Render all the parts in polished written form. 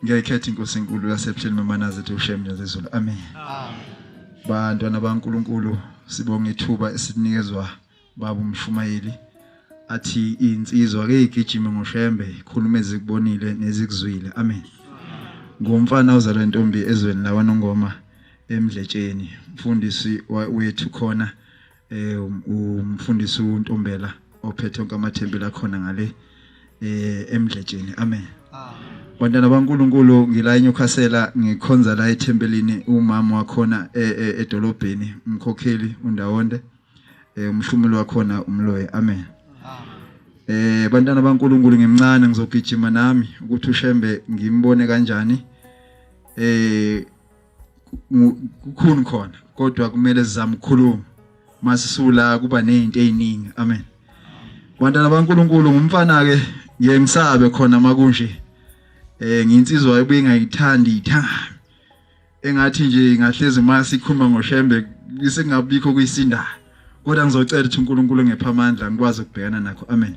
Ngiyayikhetha inkosi enkulu yasebuhleni mamanazethu uShem nezulu. Amen. Amen. Bantwana baNkuluNkulu sibonga ithuba esinikezwa baba umshumayeli athi insizwa ke igijime ngoShembe ikhuluma ezikubonile nezikuzwile. Amen. Ngumfana ozalwa intombi ezweni lawaNongoma eMdletsheni. Umfundisi wethu khona eh um, umfundisi uNtombela ophethe onke amathempeli akhona ngale eh eMdletsheni. Amen. Bantwana baNkuluNkulu ngila eNewcastle ngikhonza la ethempelini umama wakhona e, e, edolobheni umkhokheli uNdawonde eh umshumuli wakhona umloyi. Amen. Eh bantwana baNkuluNkulu ngimncane ngizogijima nami ukuthi uShembe ngimbone kanjani eh kukhuni khona kodwa kumele sizame ukukhuluma masisula kuba nezinto eziningi. Amen. Bantwana baNkuluNkulu ngumfana ke ngiye ngisabe khona makunje eh nginsizwa ebuye ngayithandi ithanga engathi nje ngahlezi masikhuluma ngoShembe isingabikho kuyisinda kodwa ngizocela ukuthi uNkulunkulu ngepha amandla ngikwazi ukubhekana nakho. Amen.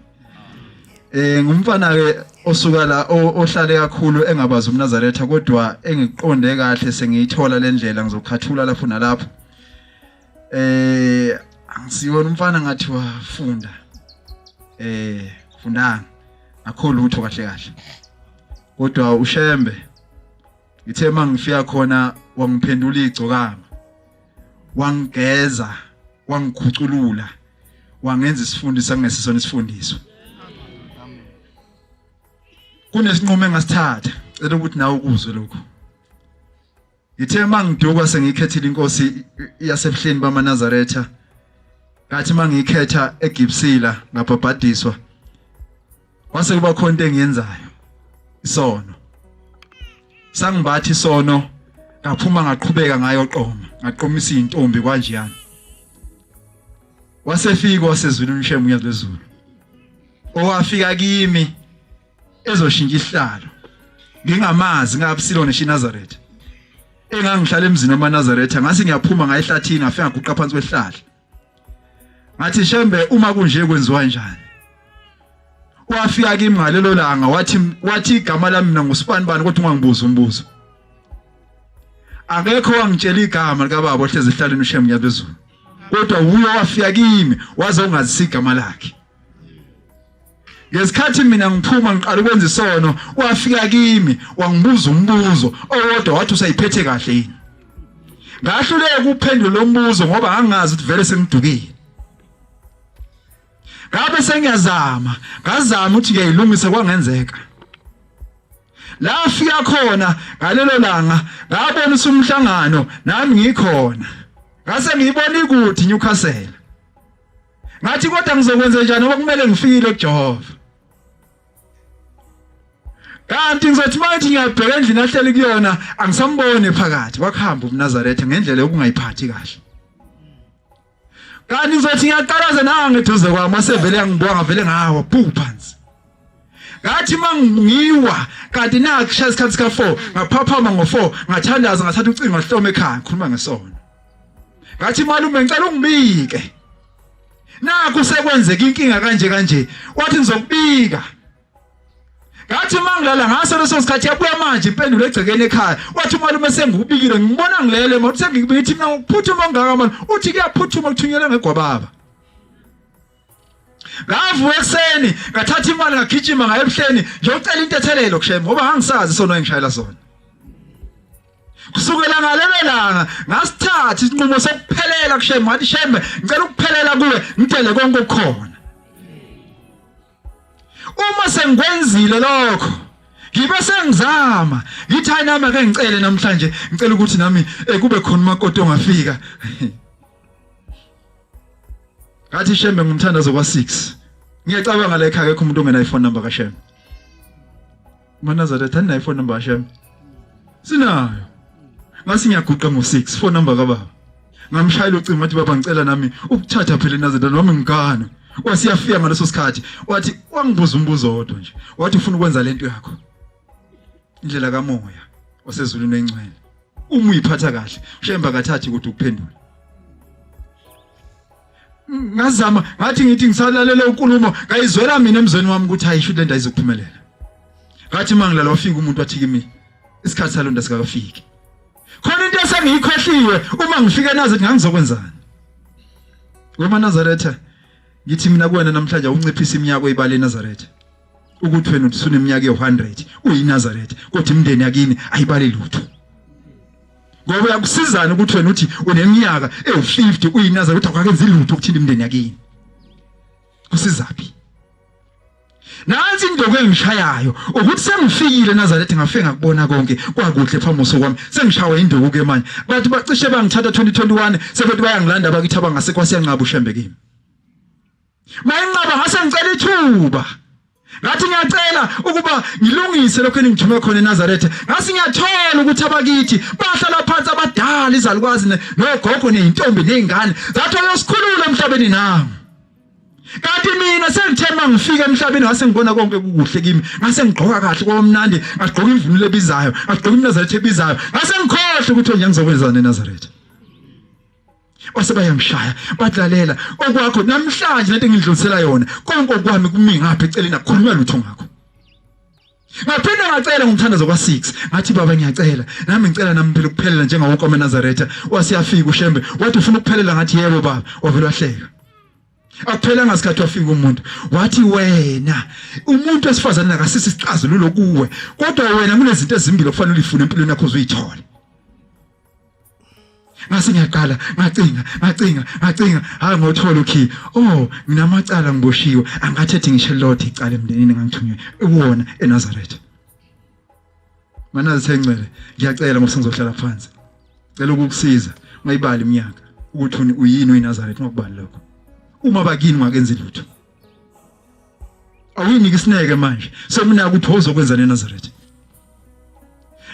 Eh ngumfana ke osuka la ohlale kakhulu engabazi umNazaretha kodwa engiqonde kahle sengiyithola lendlela ngizokhathula lapho nalapho. Eh angisiwona umfana ngathi wafunda. Eh fundanga akho lutho kahle kahle. Kodwa uShembe ngithe mangifika khona wangiphendula igcokama. Wangigeza, wangikhuculula. Wangenza isifundiso angesisona isifundiso. Kunesinqumo engasithatha, cela ukuthi nawe ukuzwe lokho. Ngithe mangiduka sengikhethile inkosi yasebuhleni bamaNazaretha. Ngathi mangikhetha eGibsila ngabhabhadiswa. Kwase kuba khona into engiyenzayo. Isono. Sangibathi isono ngaphuma ngaqhubeka ngayoqoma, ngaqomisa izintombi kwanjeyana. Wasefika wasezulwini uShemu uyazi lezulu. Owafika kimi ezoshintsha isihlalo. Ngingamazi ngabusilo neshiNazaretha. Engangihlala emzini wamaNazaretha ngase ngiyaphuma ngayehlathini ngafika ngaguqa phansi kwehlahla. Ngathi Shembe uma kunje kwenziwa njani? Wafika kimi ngalelo langa wathi wathi igama lami mina ngusibani bani kodwa ungangibuza umbuzo. Akekho wangitshela igama likababa ohlezi ehlaleni uShembe ngiyabezulu. Kodwa wuye wafika kimi waze ungazisa igama lakhe. Ngesikhathi mina ngiphuma ngiqala ukwenza isono wafika kimi wangibuza umbuzo owodwa wathi usayiphethe kahle yini. Ngahluleka ukuphendula lo mbuzo ngoba ngangazi ukuthi vele sengidukile. Ngabe sengiyazama, ngazama ukuthi ngiyayilungisa kwangenzeka. La fika khona ngalelo langa ngabona usumhlangano nami ngikhona. Ngase ngiyibona ikude iNewcastle. Ngathi kodwa ngizokwenza njani ngoba kumele ngifikile kuJehova. Kanti ngizothi manje ngiyabheka endlini ahleli kuyona angisamboni phakathi kwakuhamba umNazaretha ngendlela yokungayiphathi kahle. Kanti ngizothi ngiyaqalaza nanga eduze kwami wasevele yangibuka ngavele ngawa bhu phansi. Ngathi mangiwa kanti nakushaya isikhathi sika 4 ngaphaphama ngo 4 ngathandaza ngathatha ucingo ngahloma ekhaya ngikhuluma ngesona. Ngathi malume ngicela ungibike. Nakhu sekwenzeka inkinga kanje kanje. Wathi ngizokubika. Ngathi mangilala ngaso leso sikhathi yabuya manje impendulo egcekeni ekhaya. Wathi umalume sengikubikile ngibona ngilele manje sengikubika ithi mina ngikuphuthuma kangaka manje. Uthi kuyaphuthuma kuthunyelwe ngegwababa. Ngavuka ekuseni ngathatha imali ngagijima ngaye ebuhleni ngiyocela intethelelo kushema ngoba ngangisazi isono engishayela sona. Kusukela ngalelo langa ngasithatha isinqumo sokuphelela kushema ngathi shembe ngicela ukuphelela kuwe ngidele konke okukhona. Uma sengikwenzile lokho ngibe sengizama ngithi hayi nami ake ngicele namhlanje ngicela ukuthi nami eh, kube khona umakoti ongafika. Ngathi Shembe ngumthandazo kwa 6. Ngiyacabanga la ekhaya akekho umuntu ongenayo iphone number kaShembe. MaNazaretha anayo iphone number kaShembe. Sinayo. Ngase ngiyaguqa ngo 6 phone number kababa. Ngamshayela ucingo ngathi baba ngicela nami ukuthatha phela eNazaretha noma ngigane. Wasiyafika ngaleso sikhathi wathi wangibuza umbuzo wodwa nje. Wathi ufuna ukwenza lento yakho. Indlela kamoya osezulwini engcwele. Uma uyiphatha kahle, uShembe akathathi ukuthi ukuphendula. Ngazama ngathi ngithi ngisalalela inkulumo ngayizwela mina emzweni wami ukuthi hayi shuthi lento ayizukuphumelela. Ngathi mangilala wafika umuntu wathi kimi Isikhathi salonda sikakafiki. Khona into esengiyikhohliwe uma ngifika eNazaretha ngangizokwenzani? Wema Nazaretha ngithi mina kuwena namhlanje unciphisa iminyaka oyibale eNazaretha. Ukuthi wena usuneminyaka ye-100 uyiNazaretha kodwa imindeni yakini ayibali lutho. Ngoba uyakusizana ukuthi wena uthi uneminyaka ewu-50 uyiNazaretha akakenzi lutho ukuthinta imindeni yakini. Kusizaphi? Nansi induku engishayayo ukuthi sengifikile eNazaretha ngafike ngakubona konke kwakuhle phambi kwami sengishawa induku ke manje bathi bacishe bangithatha 2021 sebethi bayangilanda abakithi abangase kwasiyanqaba ushembe kimi mayinqaba ngase ngicela ithuba ngathi ngiyacela ukuba ngilungise lokho eningithume khona eNazaretha ngase ngiyathola ukuthi abakithi bahlala phansi abadala izalukwazi nogogo nezintombi nezingane zathi uyosikhulula emhlabeni nangu Kanti mina sengithe mangifika emhlabeni ngase ngibona konke kukuhle kimi ngase ngigqoka kahle kwamnandi ngagqoka imvunulo ebizayo ngagqoka iMnazaretha ebizayo ngase ngikhohle ukuthi nje ngizokwenzani eNazaretha Base bayangishaya badlalela okwakho namhlanje lento engidlulisela yona konke okwami kumi ngapha eceleni akukhulunywa lutho ngakho Ngaphinde ngacela ngomthandazo kwa-6 ngathi baba ngiyacela nami ngicela nami phela ukuphelela njengawo amaNazaretha wasiyafika uShembe wathi ufuna ukuphelela ngathi yebo baba wavele wahleka akuphelanga sikhathi wafika umuntu wathi wena umuntu wesifazane akasisi isixazululo kuwe kodwa wena kunezinto ezimbili okufanele ulifune empilweni yakho uzuyithole ngase ngiyaqala ngacinga ngacinga ngacinga hayi ngothola ukhi oh nginamacala ngiboshiwe angathethi ngisho elilodwa icala emndenini ngangithunywe ekuwona eNazaretha Manazi thengcwele ngiyacela ngoba sengizohlala phansi cela ukukusiza ungayibali iminyaka ukuthi uyini uyiNazaretha ungakubali lokho uma bakini ungakenzi lutho awuyinike isineke manje sekunaka ukuthi uzokwenzani eNazaretha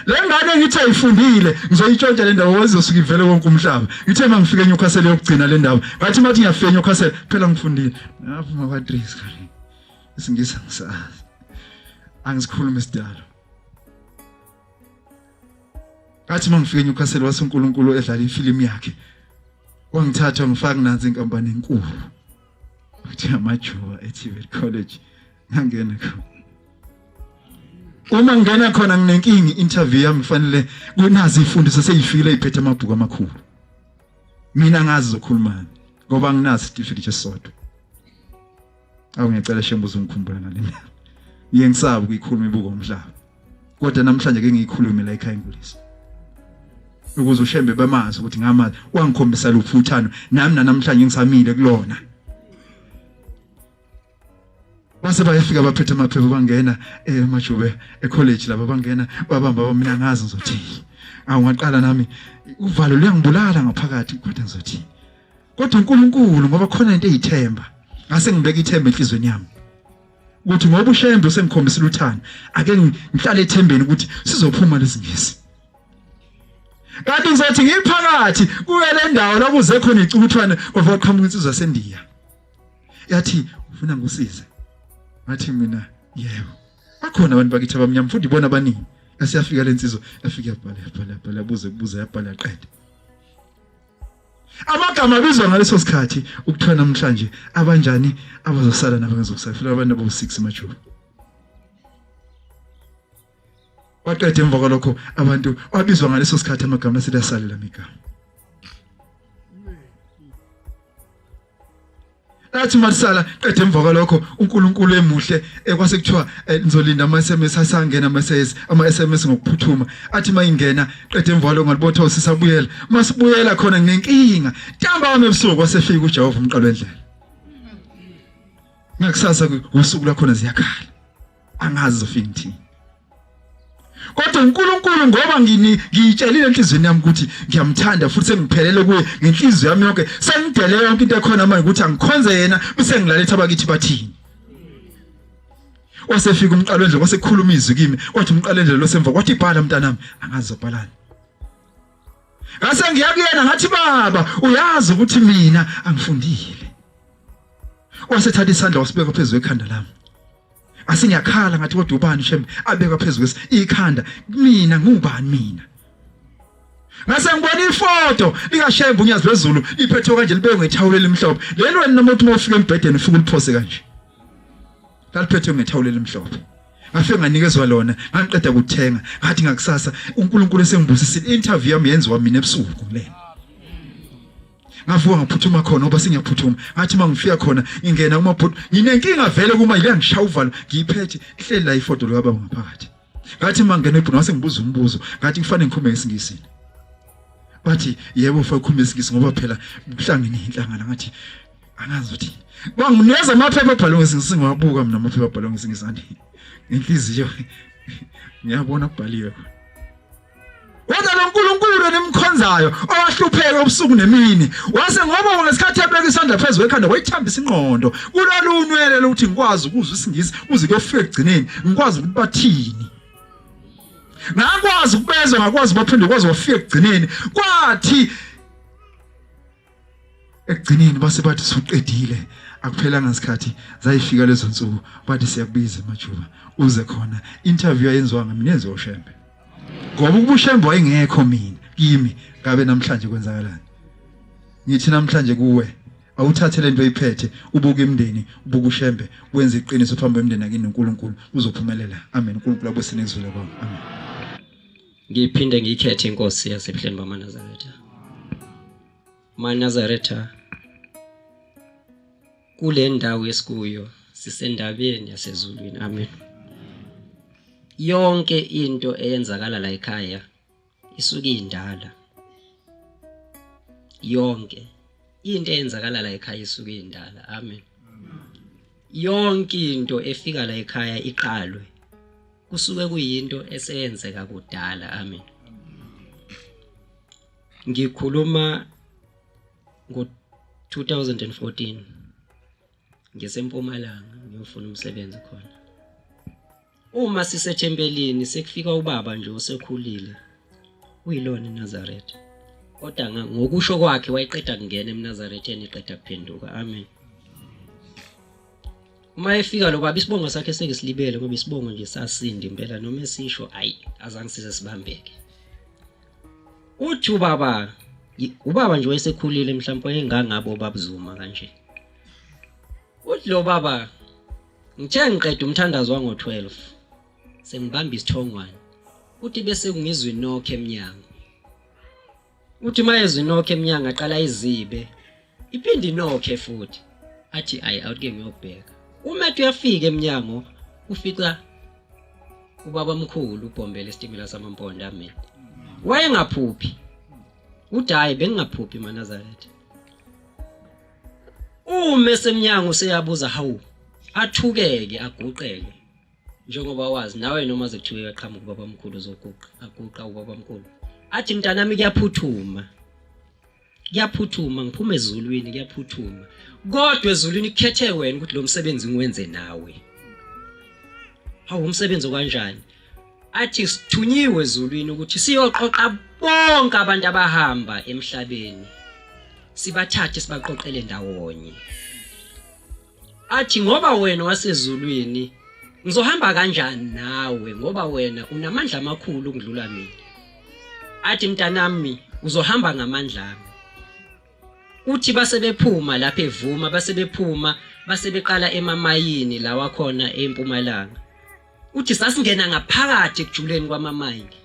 Le ngane ngithi ayifundile ngizoyitshontsha le ndawo wazosuka ivele wonke umhlaba. Ngithe uma ngifike eNewcastle yokugcina le ndaba. Ngathi mathi ngiyafika eNewcastle phela ngifundile. Ngaphuma kwa 3 esikoleni. IsiNgisi angisazi. Angisikhulumi isidalo. Ngathi uma ngifike eNewcastle wase uNkulunkulu edlala ifilimu yakhe. Wangithatha ngifaka nansi inkampani enkulu. Uthi amajuba eTVET College ngangena khona. Uma ngingena khona nginenkinga interview yami fanele kunazi ifundiso seyifikile iphethe amabhuku amakhulu. Mina ngazi zokhulumani ngoba nginaso isitifiketi esisodwa. Awu ngiyacela shembe uzongikhumbula ngale ndaba. Ngiye ngisabe ukuyikhuluma ibuko umhlaba. Kodwa namhlanje ke ngiyikhulume la ekhaya ingulisa. Ukuze ushembe bamazi ukuthi ngamazi wangikhombisa luphi uthando nami namhlanje ngisamile kulona. Base bayafika baphethe amaphepha bangena emajube ecollege laba bangena babamba mina ngazi ngizothini. Awu ngaqala nami uvalo luyangibulala ngaphakathi kodwa ngizothini. Kodwa uNkulunkulu ngoba khona into eyithemba ngase ngibeka ithemba enhlizweni yami. Ukuthi ngoba uShembe usengikhombisile uthando ake ngihlale ethembeni ukuthi sizophuma lesingisi. Kanti ngizothi ngiphakathi kuye le ndawo la kuze khona icukuthwane kwavela qhamuka insizwa yaseNdiya. Yathi ufuna ngikusize. Ngathi mina yebo. Bakhona abantu bakithi abamnyama futhi ibona abaningi. Yasiyafika lensizwa yafika yabhala yabhala yabhala yabuza kubuza yabhala yaqeda. Amagama abizwa ngaleso sikhathi ukuthiwa namhlanje abanjani abazosala nabangezokusafela abantu abawu-6 emajuba. Waqeda emva kwalokho abantu wabizwa ngaleso sikhathi amagama aselasalela amagama. Athi malisala qede emva kwalokho uNkulunkulu emuhle ekwase kuthiwa nizolinda ama SMS asangena ama SMS ama SMS ngokuphuthuma athi mayingena qede emva kwalokho ngalibotha usisabuyela masibuyela khona nginenkinga ntambama ebusuku kwasefika uJehova umqalo wendlela ngakusasa usuku lwakhona ziyakhala angazi zofika ngithini Kodwa uNkulunkulu ngoba ngini ngiyitshelile enhlizweni yami ukuthi ngiyamthanda futhi sengiphelele kuye ngenhliziyo yami yonke sengidele yonke into ekhona manje ukuthi angikhonze yena bese ngilaletha abakithi bathini. Wasefika umqalo wendlela kwasekukhuluma izwi kimi wathi umqalo wendlela losemva kwathi bhala mntanami angazi zobhalani. Ngase ngiya kuyena ngathi baba uyazi ukuthi mina angifundile. Wasethatha isandla wasibeka phezulu ekhanda lami. Asingiyakhala ngathi kodwa ubani shembe abeka phezulu kwesi ikhanda mina ngubani mina Ngase ngibona ifoto likaShembe unyazi lwezulu liphethe kanje libekwe ngethawula elimhlophe leli wena noma uthi uma ufika embhedeni ufike uliphose kanje laliphethe ngethawula elimhlophe. Ngafike nganikezwa lona, ngangiqeda kuthenga. Ngathi ngakusasa uNkulunkulu esengibusisile, interview yami yenziwa mina ebusuku lena. Ngavuka ngaphuthuma khona ngoba sengiyaphuthuma. Ngathi uma ngifika khona ngingena kumabhuti, nginenkinga vele kuma ile ngishaya uvalo, ngiyiphethe ihleli la ifoto likababa ngaphakathi. Ngathi uma ngingena ebhuti ngase ngibuza umbuzo, ngathi kufanele ngikhulume ngesiNgisi. Bathi yebo ufanele ukhulume isiNgisi ngoba phela kuhlangene inhlangano. Ngathi angazi ukuthi banginikeza amaphepha abhalwe ngesiNgisi, ngiwabuka mina amaphepha abhalwe ngesiNgisi ngathi ngenhliziyo ngiyabona kubhaliwe khona. Kodwa lo Nkulunkulu enimkhonzayo owahlupheka ubusuku nemini wase ngoba ngesikhathi ebeka isandla phezu kwekhanda wayithambisa ingqondo kulolu unwele lokuthi ngikwazi ukuzwa isiNgisi kuze kuyofika ekugcineni ngikwazi ukuthi bathini. Ngakwazi ukubezwa ngakwazi baphinde kwazi wafika ekugcineni kwathi ekugcineni base bathi suqedile akuphelanga sikhathi zayifika lezo nsuku bathi siyakubiza emajuba uze khona interview ayenziwa mina yenziwa uShembe ngoba ukuba uShembe wayengekho mina kimi ngabe namhlanje kwenzakalani ngithi namhlanje kuwe awuthathe lento oyiphethe ubuke imndeni ubuke uShembe wenze iqiniso phambi kwemndeni akini noNkulunkulu uzophumelela amen uNkulunkulu abusine kuzwela kwami amen. Ngiphinde ngiyikhethe inkosi yasebuhleni bamaNazaretha. MaNazaretha kule ndawo esikuyo sisendabeni yasezulwini. Amen. Yonke into eyenzakala la ekhaya isuke indala. Yonke into eyenzakala la ekhaya isuke indala. Amen. Yonke into efika la ekhaya iqalwe kusuke kuyinto eseyenzeka kudala. Amen. Ngikhuluma ngo-2014 ngisempumalanga ngiyofuna umsebenzi khona. Uma sisethempelini sekufika ubaba nje osekhulile uyilona iNazaretha, kodwa ngokusho kwakhe wayeqeda kungena emNazaretheni eqeda kuphenduka. Amen. Uma efika lo baba isibongo sakhe seke silibele ngoba isibongo nje sasindi impela noma esisho ayi azange size sibambeke. Uthi ubaba ubaba nje wayesekhulile mhlawumbe wayengangabo babuzuma kanje. Uthi lo baba ngithe ngiqeda umthandazo wango-12 sengibamba isithongwane. Uthi bese kungizwa inokho emnyango. Uthi mayezwa inokho emnyango aqala izibe. Iphinde inokhe futhi. Athi ayi awuke ngiyobheka. Uma ethi uyafika emnyango ufica ubaba omkhulu ubhombele isitimela samampondo amen. Wayengaphuphi. Uthi hayi bengingaphuphi maNazaretha. Uma esemnyango useyabuza hawu athukeke aguqeke. Njengoba wazi nawe noma sekuthiwe uyaqhamuka ubabamkhulu uzoguqa aguqa ubabamkhulu athi mntanami kuyaphuthuma kuyaphuthuma ngiphuma ezulwini kuyaphuthuma kodwa ezulwini kukhethe wena ukuthi lo msebenzi ngiwenze nawe. Hawu umsebenzi okanjani? Athi sithunyiwe ezulwini ukuthi siyoqoqa bonke abantu abahamba emhlabeni sibathathe sibaqoqele ndawonye. Athi ngoba wena wasezulwini ngizohamba kanjani nawe ngoba wena unamandla amakhulu ukudlula mina. Athi mntanami uzohamba ngamandla ami. Uthi base bephuma lapha evuma base bephuma base beqala emamayini lawa khona eMpumalanga. Uthi sasingena ngaphakathi ekujuleni kwamamayini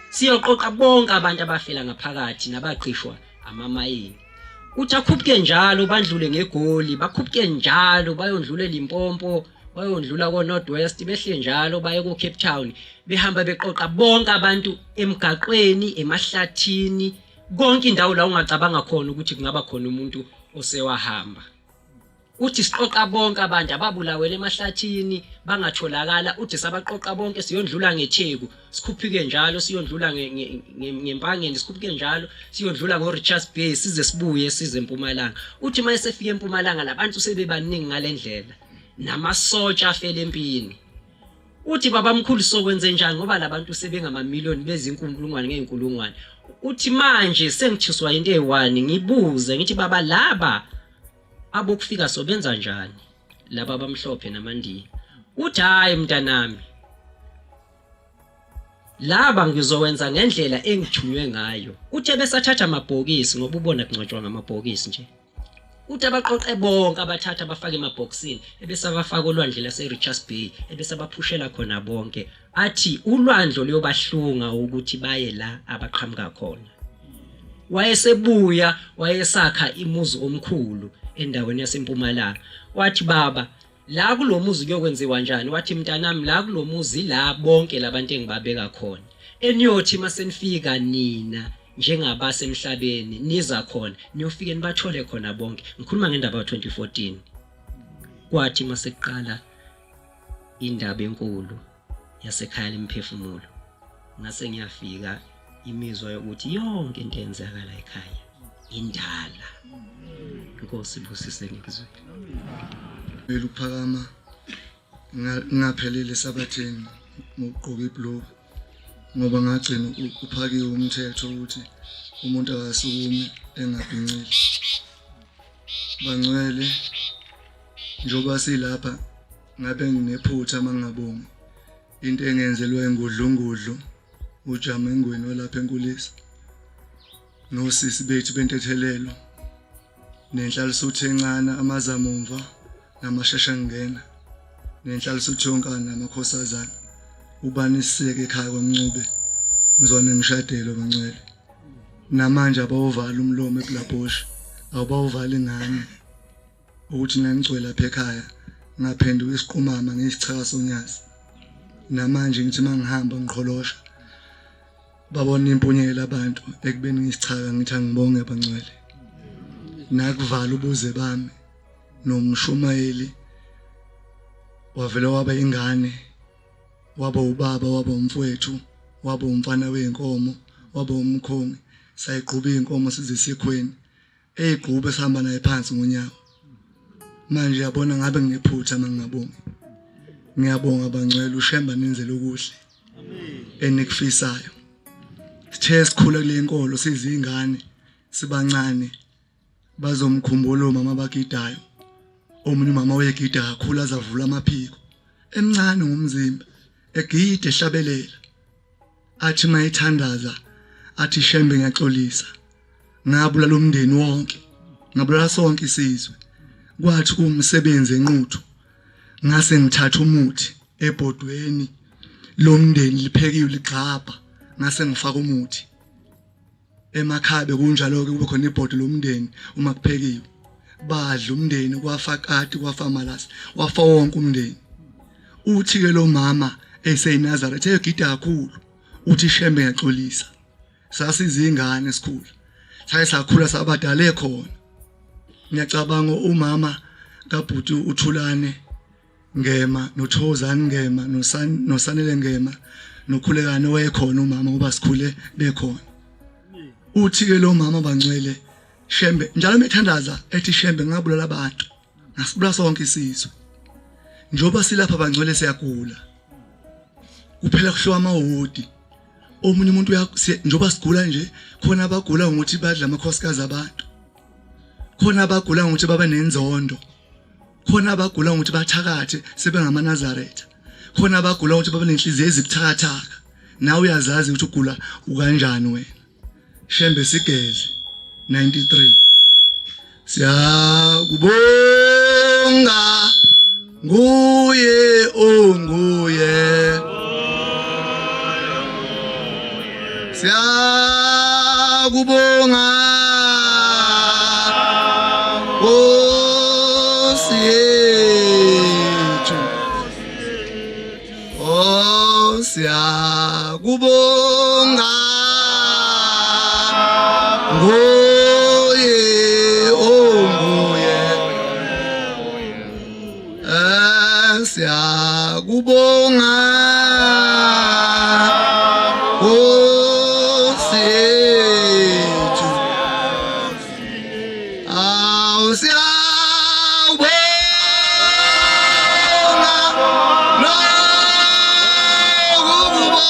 siyoqoqa bonke abantu abafela ngaphakathi nabaqhishwa amamayini. Uthi akhuphuke njalo bandlule ngeGoli, bakhuphuke njalo bayondlula eLimpopo, bayondlula ko-North West, behle njalo baye ko-Cape Town, behamba beqoqa bonke abantu emgaqweni, emahlathini, konke indawo la ungacabanga khona ukuthi kungaba khona umuntu osewahamba. Uthi siqoqa bonke abantu ababulawele emahlathini bangatholakala, uthi sabaqoqa bonke siyondlula ngeTheku, sikhuphuke njalo siyondlula ngeMpangeni, sikhuphuke njalo siyondlula ngo-Richards Bay size sibuye size eMpumalanga. Uthi uma esefika eMpumalanga labantu sebebaningi ngale ndlela namasotsha afele empini. Uthi babamkhulu sokwenze njani ngoba labantu sebengamamiliyoni bezinkulungwane ngey'nkulungwane. Uthi manje sengithiswa into eyi-one ngibuze ngithi baba laba abokufika sobenza njani laba abamhlophe namandiya. Uthi hhayi mntanami laba ngizowenza ngendlela engithunywe ngayo. Uthe besathatha amabhokisi ngoba ubona kungcwatshwa ngamabhokisi nje. Uthi abaqoqe bonke abathatha abafake emabhokisini ebese abafaka olwandle lase-Richards Bay ebese abaphushela khona bonke. Athi ulwandle luyobahlunga ukuthi baye la abaqhamuka khona. Wayesebuya wayesakha imuzi omkhulu endaweni yasempumalanga. Wathi baba la kulomuzi kuyokwenziwa njani? Wathi mntanami la kulomuzi la bonke labantu engibabeka khona. Eniyothi masenifika nina njengabasemhlabeni niza khona niyofike nibathole khona bonke. Ngikhuluma ngendaba ka-2014. Kwathi masekuqala indaba enkulu yasekhaya lemphefumulo ngase ngiyafika imizwa yokuthi yonke into eyenzakala ekhaya indala. Inkosi ibusise ngikuzwile. Kumele ukuphakama ngingaphelele esabatheni ngokugqoka ibhulukwe ngoba ngagcina uphakiwe umthetho ukuthi umuntu akasukumi engabhincile. Bangcwele njengoba silapha ngabe nginephutha uma ngingabongi into engenzelwe ngudlungudlu ujama engweni walapha enkulisa nosisi bethu bentethelelo nenhlalisuthi encane amazamumva namashesha ngena nenhlalisuthi yonkana namakhosazana ubani isiseke ekhaya kwaMncube ngizwane ngishadelo bangcwele namanje abawuvala umlomo eBlabosh awubawuvali ngani ukuthi nangigcwele lapha ekhaya ngaphenduka isiqumama ngiyisichaka sonyazi namanje ngithi mangihamba ngiqholosha babona impunyela abantu ekubeni ngisichaka ngithi angibonge bangcwele nakuvala ubuze bami nomshumayeli wavele waba ingane waba ubaba waba umfowethu waba umfana wezinkomo waba umkhongi sayiqhuba izinkomo size sikhweni eyigqube sihamba naye phansi ngonyawo manje yabona ngabe nginephutha mangingabongi ngiyabonga bangcwele ushemba nenzele okuhle enikufisayo sithe sikhula kule nkolo sizingane sibancane bazomkhumbula umama abagidayo omunye umama wayegida kakhulu azavula amaphiko emncane ngomzimba egide ehlabelela athi mayethandaza athi shembe ngiyaxolisa ngabulala umndeni wonke ngabulala sonke isizwe kwathi kuwumsebenzi enquthu ngase ngithatha umuthi ebhodweni lomndeni liphekiwe ligxabha ngase ngifaka umuthi emakhaya bekunjalo-ke kube khona ibhodo lomndeni uma kuphekiwe badla umndeni kwafa kati kwafa malasi wafa wonke umndeni uthi-ke lo mama eseyiNazaretha eyogida kakhulu uthi shembe ngiyaxolisa sasizingane sikhula saye sakhula sabadala ekhona ngiyacabanga umama kabhuti uThulane Ngema noThokozani Ngema noSanele Ngema noKhulekane wayekhona umama ngoba sikhule bekhona uthi ke lo mama bangcwele Shembe njalo methandaza ethi Shembe ngabulala abantu ngasibula sonke isizwe njengoba silapha bangcwele siyagula kuphela kuhlowa amahodi omunye umuntu njengoba sigula nje khona abagula ngokuthi badla amakhosikazi abantu khona abagula ngokuthi babe nenzondo khona abagula ngokuthi bathakathe sebengamaNazaretha khona abagula ngokuthi babe nenhliziyo ezibuthakathaka nawe uyazazi ukuthi ugula ukanjani wena Shembe sigeze 93 siyakubonga nguye onguye siyakubonga Nkosi yethu oh siyakubonga nguye onguye eh siyakubonga Nkosi yethu awu siyawubonga nokukubonga.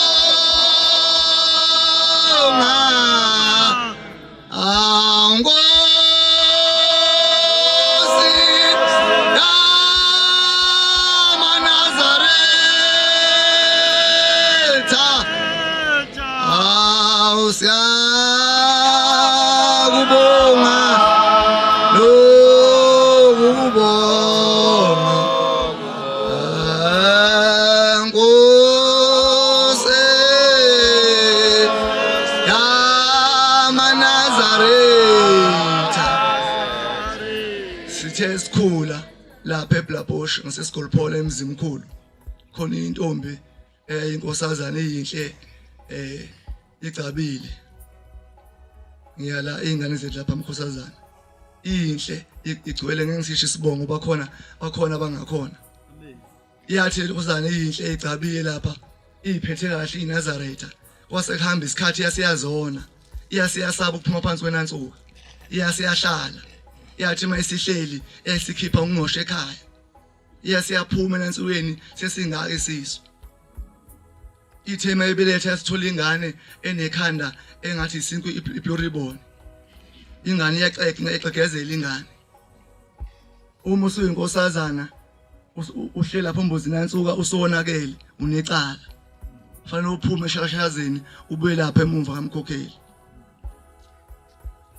Lapha eBlabosh ngaseSigolphola eMzimkhulu khona intombi inkosazana eyinhle igcabile. Ngiyala izingane zethu lapha amkhosazana. Inhle igcwele ngeke ngisisho isibongo bakhona bakhona abangakhona. Iyathi inkosazana eyinhle igcabile lapha iphethe kahle iNazaretha. Kwase kuhamba isikhathi yasiyazona. Iyasiyasaba ukuphuma phansi kwenansuka. Iyasiyahlala. Yathi uma isihleli esikhipha ungqosho ekhaya. Iyasiyaphuma enansukeni sesingaka isisu. Ithe mayibeletha yasithola ingane enekhanda engathi isinkwa ipluribon. Ingane iyaxega ixegezela ingane. Uma usuyinkosazana uhleli lapho mbuzi nansuka usonakele unecala. Fanele uphume eshashazeni ubuye lapha emumva kamkhokheli.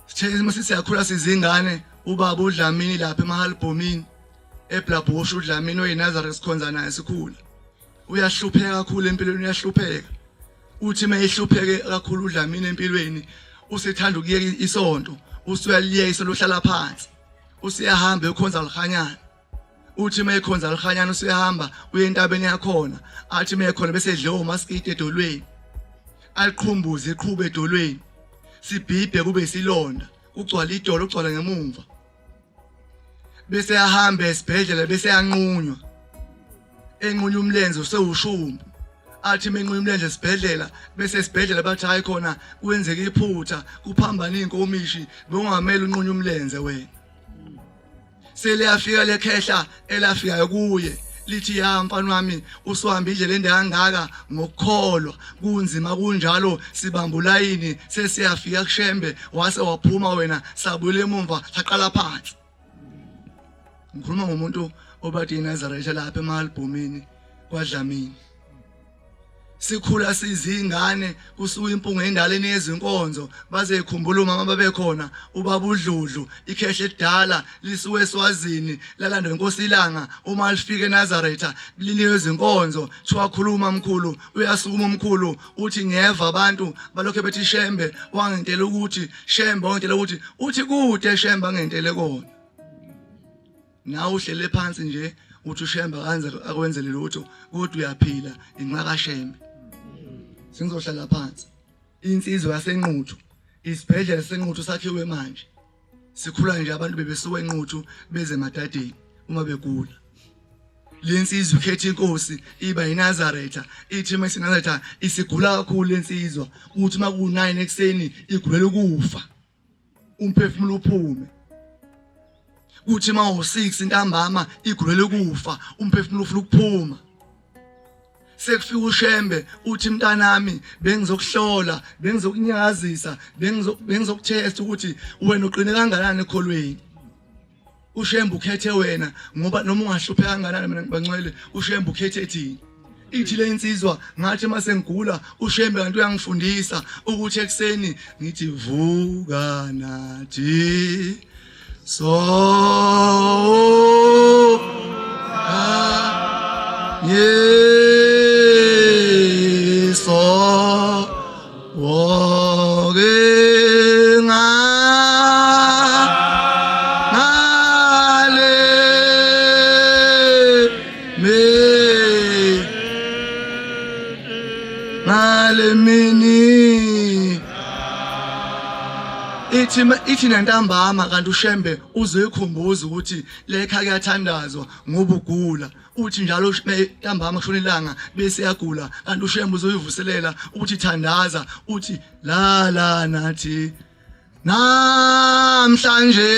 Sithe uma siyakhula sizingane ubaba uDlamini lapha emahalibhomini eBlabhosha uDlamini oyiNazareth sikhonza naye sikhula. Uyahlupheka kakhulu empilweni uyahlupheka. Uthi uma ehlupheke kakhulu uDlamini empilweni usethanda ukuyeka isonto usuyaliyeka isonto uhlala phansi. Usuyahamba ekhonza lihanyana. Uthi uma ekhonza lihanyana usuyahamba uye entabeni yakhona athi uma ekhona bese edliwa umaskiti edolweni. Aliqhumbuze iqhube edolweni. Sibhibhe kube isilonda kugcwala idolo kugcwala ngemumva. Bese yahamba esibhedlela bese yanqunywa. Enqunywa umlenze usewushumpu. Athi menqunywa umlenze esibhedlela bese esibhedlela bathi hayi khona kwenzeka iphutha kuphambana inkomishi bekungamele unqunywe umlenze wena. Seliyafika lekhehla elafikayo kuye lithi ya mfana wami usuhamba indlela ende kangaka ngokukholwa kunzima kunjalo sibamba ulayini sesiyafika kushembe wase waphuma wena sabuyela emumva saqala phansi. Ngikhuluma ngomuntu obade iNazaretha lapha eMalbhomini kwaDlamini. Sikhula sizingane kusuka impunga endala enezinkonzo baze ikhumbula umama babekhona ubaba uDludlu ikhehle elidala lisuke eSwazini lalandwa inkosi ilanga uma lifika eNazaretha linikwe izinkonzo kuthiwa khuluma mkhulu uyasukuma umkhulu uthi ngiyeva abantu balokhe bethi Shembe wangentela ukuthi Shembe wangentela ukuthi uthi kude Shembe angentele kona. Nawe uhlele phansi nje uthi uShembe akanze akwenzele lutho kodwa uyaphila inxa kaShembe. Sengizohlala phansi. Insizwa yaseNquthu isibhedlela seNquthu sakhiwe manje. Sikhula nje abantu bebesuka eNquthu beze emadadeni uma begula. Lensizwa ikhetha inkosi iba iNazaretha ithi uma isiNazaretha isigula kakhulu lensizwa uthi uma ku9 ekseni igulela ukufa. Umphefumulo uphume. Kuthi uma u6 ntambama igulela ukufa umphefumulo ufuna ukuphuma. Sekufika uShembe uthi mntanami bengizokuhlola bengizokunyakazisa bengizokuthesta ukuthi wena uqine kangakanani ekholweni. uShembe ukhethe wena ngoba noma ungahlupheka kangakanani mina ngibancwele uShembe ukhethe thina. Ithi le insizwa ngathi uma sengigula uShembe kanti uyangifundisa ukuthi ekuseni ngithi vuka nathi so yeso woke ngale me ngale mini ithi ithi nantambama kanti uShembe uzoyikhumbuza ukuthi lekha kuyathandazwa ngoba ugula uthi njalo ntambama kushona ilanga bese yagula kanti uShembe uzoyivuselela uthi thandaza uthi la la nathi namhlanje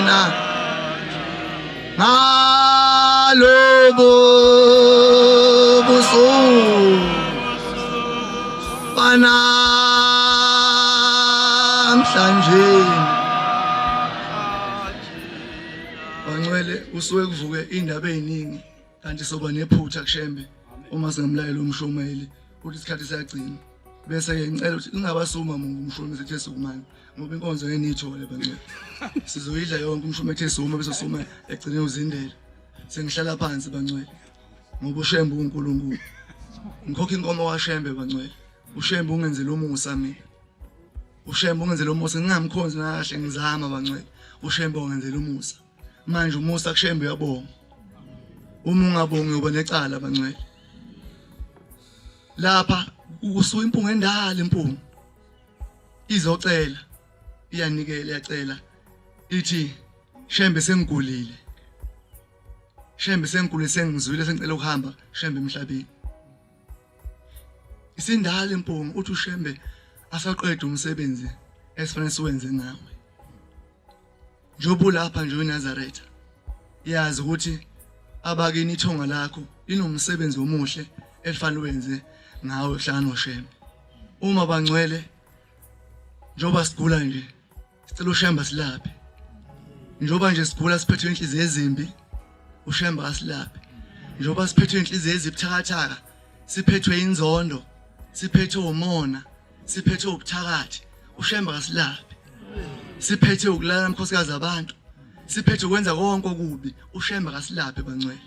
na ngalobo busuku banamhlanje. Bangcwele usuke kuvuke indaba eziningi kanti soba nephutha kushembe uma singamlayela umshumayeli uthi isikhathi siyagcina bese ke ngicela ukuthi ingabasuma mungu umshumayeli sethe sukumani ngoba inkonzo ngeke niyithole bangcwele sizoyidla yonke umshumayeli ethe suma bese suma egcine uzindela sengihlala phansi bangcwele ngoba uShembe uNkulunkulu ngikhokha inkomo kaShembe bangcwele uShembe ungenzele umusa mina uShembe ungenzele umusa ngingamkhonzi nakahle ngizama bangcwele. uShembe wangenzela umusa. Manje umusa kuShembe uyabonga. Uma ungabongi uyoba necala bangcwele. Lapha kusuka impunga endala impunga. Izocela iyanikela iyacela ithi Shembe sengigulile. Shembe sengigulile sengizwile sengicela ukuhamba Shembe emhlabeni. Isindala impunga uthi uShembe asaqeda umsebenzi esifanele siwenze ngawe. Njengoba ulapha nje uNazaretha yazi ukuthi abakini ithonga lakho linomsebenzi omuhle elifanele wenze ngawe hlangana noShembe. Uma bangcwele njengoba sigula nje sicela uShembe silaphe. Njengoba nje sigula siphethwe inhliziyo ezimbi uShembe asilaphe. Njengoba siphethwe inhliziyo ezibuthakathaka siphethwe inzondo siphethwe umona siphethe ubuthakathi uShembe kasilaphi siphethe ukulala amakhosikazi abantu siphethe ukwenza konke okubi uShembe kasilaphi bangcwele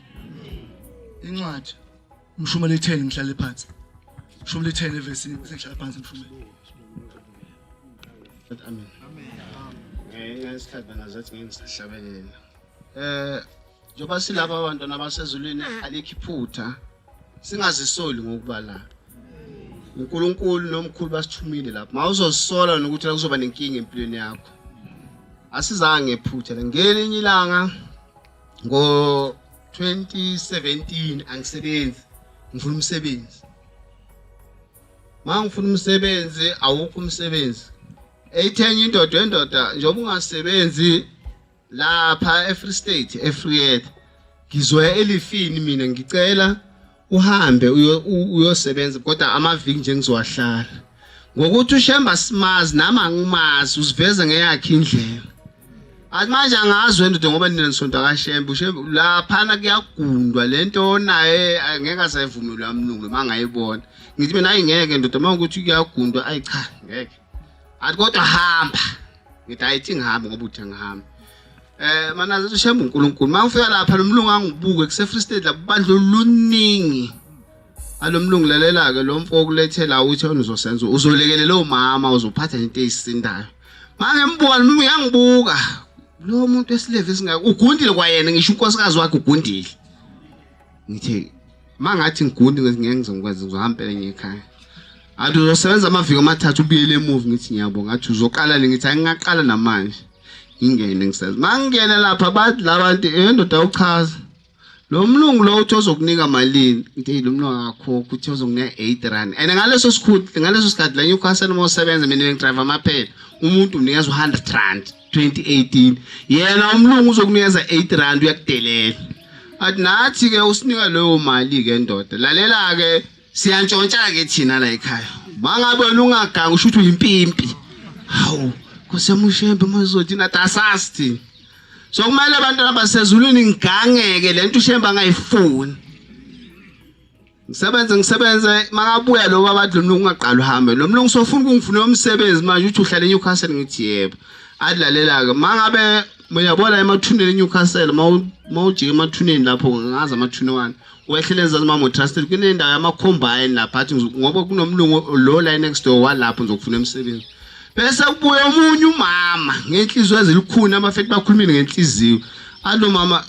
incwadi umshumela itheni ngihlale phansi umshumela itheni evesini bese ngihlala phansi mshumela. Amen. Ngenxa yesikhathi bengazathi ngeke ngisahlabelela. Njengoba silapha abantwana basezulwini alikho iphutha singazisoli ngokuba la. uNkulunkulu nomkhulu basithumile lapha. Mawuzozisola nokuthi la kuzoba nenkinga empilweni yakho. Asizange ngephutha la. Ngelinye ilanga ngo 2017 angisebenzi ngifuna umsebenzi. Mangifuna umsebenzi awukho umsebenzi. Eyithenye indoda endoda njengoba ungasebenzi lapha eFree State eFreet ngizoya elifini mina ngicela uhambe uyosebenza kodwa amaviki nje ngizowahlala ngokuthi uShemba simazi nami angimazi uziveza ngeyakhe indlela. Athi manje angazi wena ngoba nina nisonta kaShembe uShembe laphana kuyagundwa lento onaye angeke asayivumelwa umlungu noma angayibona. Ngithi mina ayi ngeke ndoda uma ukuthi kuyagundwa ayi cha ngeke. Athi kodwa hamba. Ngithi ayithi ngihambe ngoba uthi ngihambe. Manazi uShembe uNkulunkulu mangifika lapha lo mlungu angibuke kuse Free State lapho bandla oluningi. Alomlungu lalela ke lo mfo okulethela uthi uzosenza uzolekelela omama uzophatha into ezisindayo. Mangembuka lo uyangibuka. Lo muntu esilevi esingaka ugundile kwayena ngisho unkosikazi wakhe ugundile. Ngithi mangathi ngigundi ngeke ngizokwazi ngizohamba phela ngiyekhaya. Athi uzosebenza amaviki amathathu ubuyele emuva ngithi ngiyabonga athi uzoqala nini ngithi angingaqala namanje. Ngingene ngisebenza. Mangingena lapha bathi labantu endoda uchaza. Lo mlungu lo uthi ozokunika malini ngithi lo mlungu akakhokhi uthi ozokunika 8 rand and ngaleso sikhundla ngaleso sikhathi la Newcastle uma usebenza mina bengidrive amaphela umuntu umnikeza u100 rand 2018 yena umlungu uzokunikeza 8 rand uyakudelela athi nathi ke usinika leyo mali ke ndoda lalela ke siyantshontsha ke thina la ekhaya mangabe wena ungaganga usho ukuthi uyimpimpi hawu kusemushembe mazothi nathi asazi thina. So kumele abantwana basezulwini ngigangeke lento uShembe angayifuni. Ngisebenze makabuya lo baba lo mlungu ungaqala uhambe. Lo mlungu sofuna ukungifunela umsebenzi manje uthi uhlala eNewcastle ngithi yebo. Adlalela ke mangabe uyabona emathuneni eNewcastle mawujika emathuneni lapho ngazi amathuna wani. Wehlele ezansi mama trusted kunendawo yama combine lapha athi ngoba kunomlungu lo la next door walapho ngizokufuna umsebenzi. Bese kubuya omunye umama ngenhliziyo ezilukhuni abafethi bakhulumile ngenhliziyo. Alo mama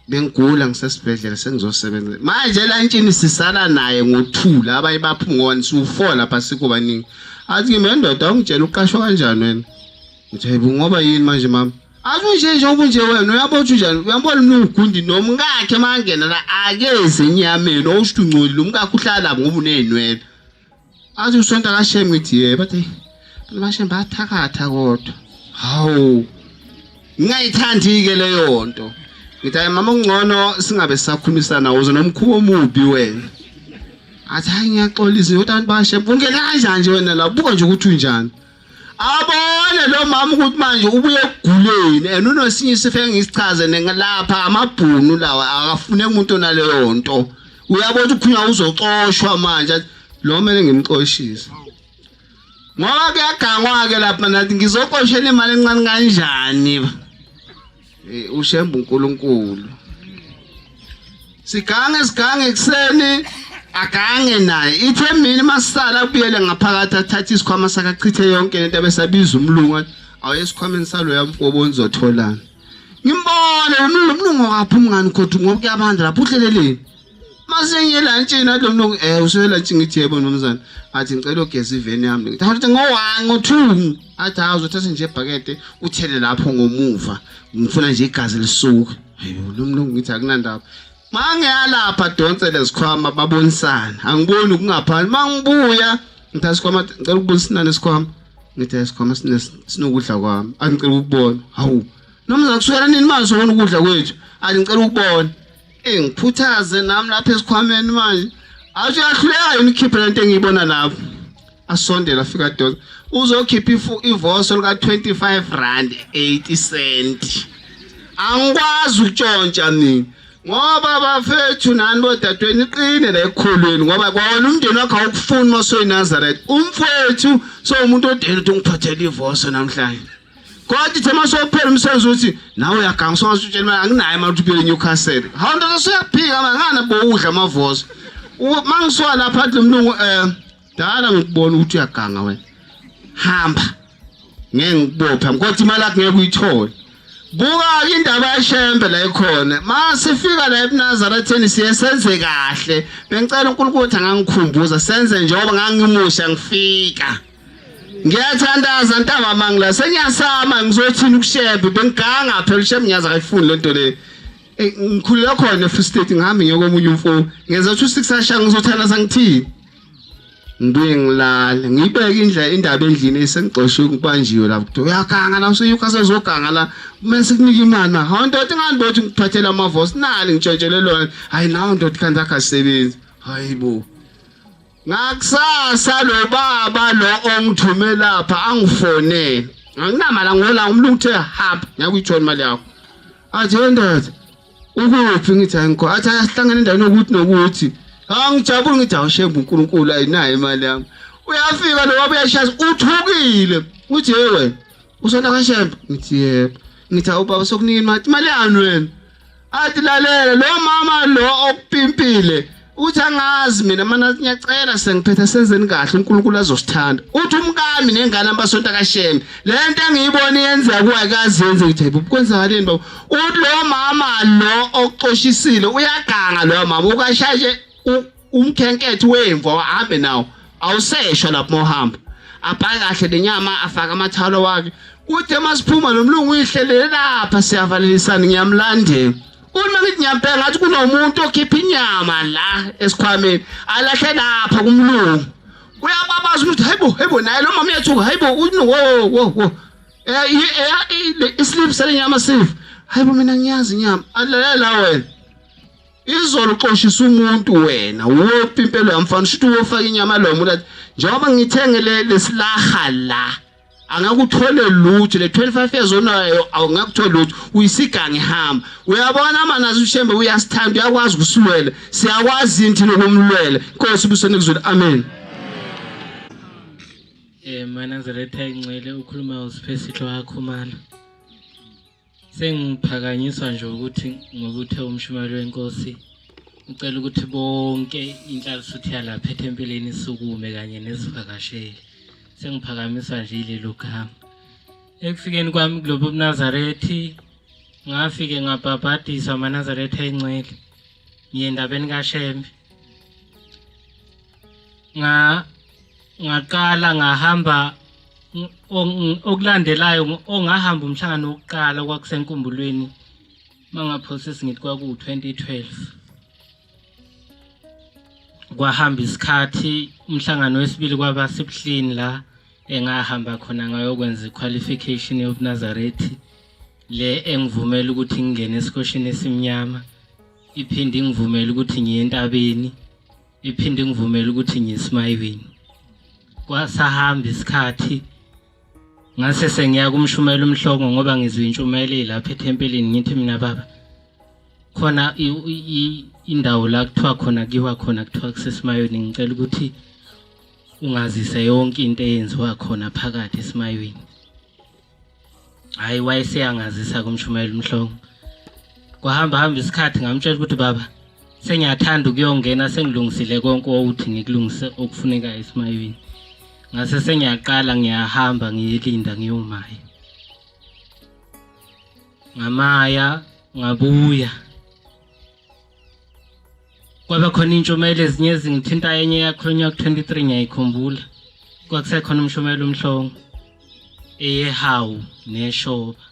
bengigula ngisesibhedlela sengizosebenza. Manje la intshini sisala naye ngothula abanye baphuma ngona siwu4 lapha sikho baningi. Athi kimi ndoda ungitshela uqashwa kanjani wena? Ngithi hayibo ngoba yini manje mama? Akunje nje ubunje wena uyabona ukuthi unjani uyambona umlungu ugundi nomkakhe mangena la akeze enyameni owusho ungcolile umkakhe uhlala lapho ngoba unezinwele. Athi usonta kaShembe ngithi yebo bathi abantu baShembe bayathakatha kodwa. Hawu ngingayithandi ke leyo nto. Ngithi hayi mama kungcono singabe sisakhulumisana uze nomkhuba omubi wena. Athi hayi ngiyaxolisa kodwa abantu baShembe ungena kanjani nje wena la buka nje ukuthi unjani. Abone lo mama ukuthi manje ubuye ekuguleni and unosinye isifo engisichaze nengalapha amabhunu lawa akafune umuntu onaleyo nto. Uyabona ukuthi ukhunya uzoxoshwa manje lo mele ngimxoshise. Ngoba kuyagangwa ke lapha nathi ngizoxoshela imali encane kanjani. uShembe uNkulunkulu. Sigange sigange ekuseni agange naye ithe mina masala kubuyele ngaphakathi athathe isikhwama sakhe achithe yonke lento abesabiza umlungu Awuye esikhwameni saloya mfobo nizotholana. Ngimbone lo mlungu wakaphi umngani kodwa ngoba kuyabanda lapho uhleleleni. Mase ngiye elantshini athi lo mlungu usuye elantshini ngithi yebo mnumzane. Athi ngicela ugeze iveni yami. Ngithi athi ngo-1 ngo-2. Athi hawu uzothatha nje ibhakede uthele lapho ngomuva. Ngifuna nje igazi lisuke. Hayibo lo mlungu ngithi akunandaba. Mangiyalapha donse lezikhwama babonisana. Angiboni ukungaphansi. Mangibuya ngithi isikhwama ngicela ukubona sinani isikhwama. Ngithi isikhwama sinokudla kwami. Athi ngicela ukubona. Hawu. Nomzana kusukela nini manje sobona ukudla kwethu? Athi ngicela ukubona. Ngiphuthaze nami lapha esikhwameni manje. Athi uyahluleka yini ukukhipha lento engiyibona lapho. Asondela afika adonsa. Uzokhipha ivoso lika 25 rand 80 cent. Angikwazi ukutshontsha mina. Ngoba bafethu nani bodadweni iqine la ekukholweni ngoba kwawona umndeni wakho awukufuni uma usoyiNazaretha. Umfowethu sowumuntu odela ukuthi ungiphathele ivoso namhlanje. Kodwa ithe uma sophela umsebenzi uthi nawe uyaganga usongaze utshela imali anginayo imali ukuthi ubuyele eNewcastle. Hawu ndoda soyaphika manje ngani bowudla amavoso. Mangisuka lapha athi lo mlungu dala ngikubona ukuthi uyaganga wena. Hamba. Ngeke ngikubophe kodwa imali yakho ngeke uyithole. Buka-ke indaba yaShembe la ikhona. Masifika la ebuNazaretheni siye senze kahle. Bengicela uNkulunkulu ukuthi angangikhumbuza senze njengoba ngangimusha ngifika. Ngiyathandaza ntambama ngila sengiyasama ngizothini kuShembe bengiganga phela uShembe ngiyazi akayifuni lento le. Ngikhulele khona eFree State ngihambe ngiye komunye umfo. Ngenza 26 asha ngizothandaza ngithini? Ngibuye ngilale ngibeke indlela indaba endlini esengixoshiwe ngibanjiwe lapho kuthiwa uyaganga la usuyukha sezoganga la kumele sikunike imali ma hawu ndoda ingani bothi ngiphathele amavosi nali ngitshontshele lona hayi nawe ndoda kanti akasebenzi hayi bo ngakusasa lo baba lo ongithume lapha angifonele anginamali angihola umlungu uthe hamba ngeke uyithole imali yakho athi ndoda ukuphi ngithi angikho athi asihlangane endaweni yokuthi nokuthi angijabuli ngithi awushembe uNkulunkulu ayinayo imali yami uyafika lo baba uyashaya uthukile uthi hey wena usona kaShembe ngithi yebo ngithi awu baba sokunika imali imali yani wena athi lalela lo mama lo okupimpile uthi angazi mina mana ngiyacela sengiphethe senzeni kahle uNkulunkulu azosithanda uthi umkami nengane abasonta kaShembe lento engiyibona yenzeka kuwayikazi yenze ngithi hayibo kwenzakaleni baba uthi lo mama lo oxoshisile uyaganga lo mama ukashashe umkhenketho wemvu ahambe nawo awuseshwa lapho mohamba abhake kahle lenyama afake amathawula wakhe kuthi masiphuma lo mlungu uyihlelele lapha siyavalelisana ngiyamlandela uma ngithi ngiyambheka ngathi kunomuntu okhipha inyama la esikhwameni alahle lapha kumlungu uyababaza ukuthi hayibo hayibo naye lo mama uyathuka hayibo wo wo wo islip salenyama sifa hayibo mina ngiyazi inyama alalela wena izolo uxoshisa umuntu wena wophi impelo yamfana usho ukuthi wofaka inyama lo muntu athi njengoba ngithenge lesilaha la angeke uthole lutho le 25 years onayo awungeke uthole lutho uyisigangi hamba uyabona manazi uShembe uyasithanda uyakwazi ukusilwela siyakwazi yini thina ukumlwela inkosi ibusene kuzulu amen. Manazaretha ingcwele ukhuluma uSiphesihle waKhumalo. Sengiphakanyiswa nje ukuthi ngokuthe umshumayeli wenkosi ucela ukuthi bonke inhlalisuthi yalapha ethempelini isukume kanye nezivakasheli. Sengiphakamiswa nje ilelo gama. Ekufikeni kwami kulobu buNazarethi ngafike ngabhabhadiswa amaNazaretha engcwele. Ngiye endabeni kaShembe. Ngaqala ngahamba okulandelayo ongahamba umhlangano wokuqala kwakusenkumbulweni mangaphosisi ngithi kwaku-2012 kwahamba isikhathi umhlangano wesibili kwaba sebuhleni la engahamba khona ngayokwenza i-qualification yobuNazarethi le engivumela ukuthi ngingene esikoshini esimnyama iphinde ingivumele ukuthi ngiye entabeni iphinde ingivumele ukuthi ngiye esimayweni kwasahamba isikhathi ngase sengiya kumshumela umhlongo ngoba ngizwe intshumayelo lapha ethempelini ngithi mina baba khona indawo la kuthiwa khona kiwa khona kuthiwa kusesimayweni ngicela ukuthi ungazise yonke into eyenziwa khona phakathi esimayweni hayi wayeseyangazisa kumshumayela umhlongo kwahamba hamba isikhathi ngamtshela ukuthi baba sengiyathanda ukuyongena sengilungisile konke owuthi ngikulungise okufuneka esimayweni ngase sengiyaqala ngiyahamba ngiyelinda ngiyomaya. Ngamaya ngabuya. Kwaba khona intshumayelo ezinye ezingithinta enye yakhulunywa ku-23 ngiyayikhumbula. Kwakusekhona umshumayelo umhlongo eyehawu neshoba.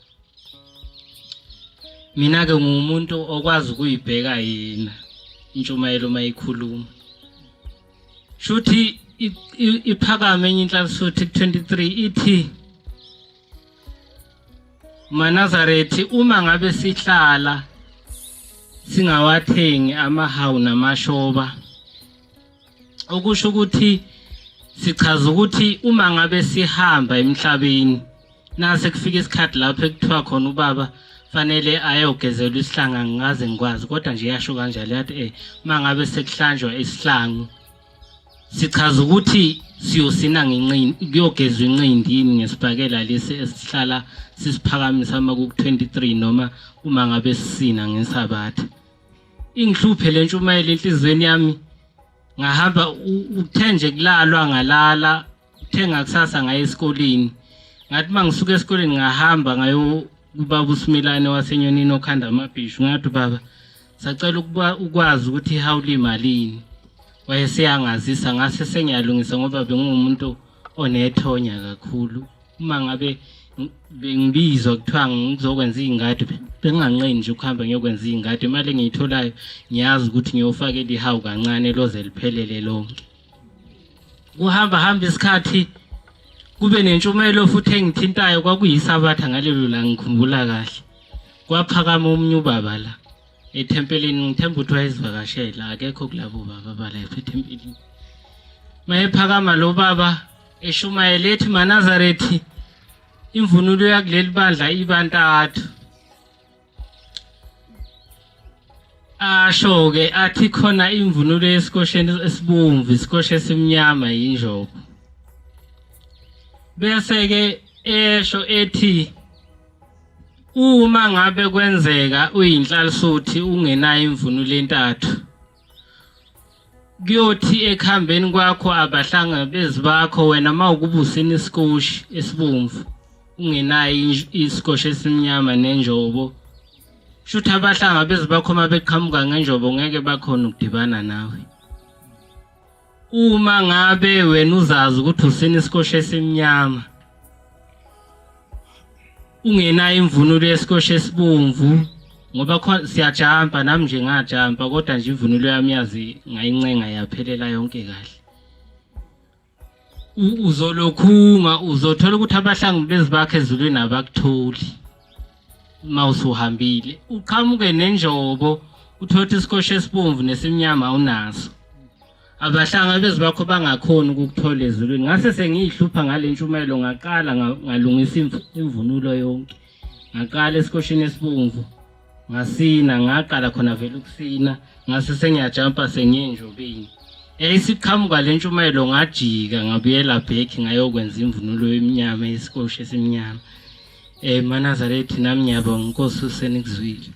Mina-ke ngumuntu okwazi ukuyibheka yena intshumayelo uma ikhuluma. Shuthi iphakame enye inhlalisuthi ku-23 ithi MaNazarethi uma ngabe sihlala singawathengi amahawu namashoba okusho ukuthi sichaza ukuthi uma ngabe sihamba emhlabeni nase kufika isikhathi lapho ekuthiwa khona ubaba fanele ayogezelwa isihlanga ngikaze ngikwazi kodwa nje yasho kanjalo yathi eh uma ngabe sekuhlanjwa isihlangu sichaza ukuthi siyosina ngenqindi kuyogezwa inqindi yini ngesibhakela lesi esihlala sisiphakamisa uma ku-23 noma uma ngabe sisina ngesabatha ingihluphe le ntshumayelo enhliziyweni yami ngahamba uthe nje kulalwa ngalala uthe ngakusasa ngaye esikoleni ngathi uma ngisuka esikoleni ngahamba ngayo kubaba uSimelane waseNyonini okhanda amabhishu ngathi baba sacela ukuba ukwazi ukuthi ihawu limalini wayeseyangazisa ngase sengiyalungisa ngoba bengingumuntu onethonya kakhulu uma ngabe bengibizwa kuthiwa ngizokwenza iy'ngadi benginganqeni nje ukuhamba ngiyokwenza iy'ngadi imali engiyitholayo ngiyazi ukuthi ngiyofakela ihawu kancane loze liphelele lonke kuhamba hamba isikhathi kube nentshumayelo futhi engithintayo kwakuyisabatha ngalelo la ngikhumbula kahle kwaphakama omunye ubaba la ethempelini ngithemba ukuthi wayezivakashela akekho kulabo baba balapha ethempelini mayephakama lo baba eshumayela ethi maNazarethi imvunulo yakuleli bandla ibantathu asho-ke athi khona imvunulo yesikosheni esibomvu isikoshe esimnyama yinjobo bese-ke esho ethi uma ngabe kwenzeka uyinhlalisuthi ungenayo imvunulo entathu kuyothi ekuhambeni kwakho abahlangabezi bakho wena uma ukuba usina isikoshi esibomvu ungenayo isikoshi esimnyama nenjobo shuthi abahlangabezi bakho uma beqhamuka ngenjobo ngeke bakhona ukudibana nawe uma ngabe wena uzazi ukuthi usina isikosha esimnyama ungenayo imvunulo yesikosha esibomvu ngoba siyajampa nami nje ngajampa kodwa nje imvunulo yami yazi ngayincenga yaphelela yonke kahle uzolokhunga uzothola ukuthi abahlangabezi bakhe ezulwini abakutholi uma usuhambile uqhamuke nenjobo uthole ukuthi isikosha esibomvu nesimnyama awunaso abahlangabezi bakho bangakhoni ukukuthola ezulwini ngase sengiyihlupha ngale ntshumayelo ngaqala ngalungisa imvunulo yonke ngaqala esikoshini esibomvu ngasina ngaqala khona vele ukusina ngase sengiyajampa sengiye enjobeni yayisiqhamuka le ntshumayelo ngajika ngabuyela back ngayokwenza imvunulo emnyama yesikosha esimnyama um manazarethi nami ngiyabonga inkosi usenikuzwile.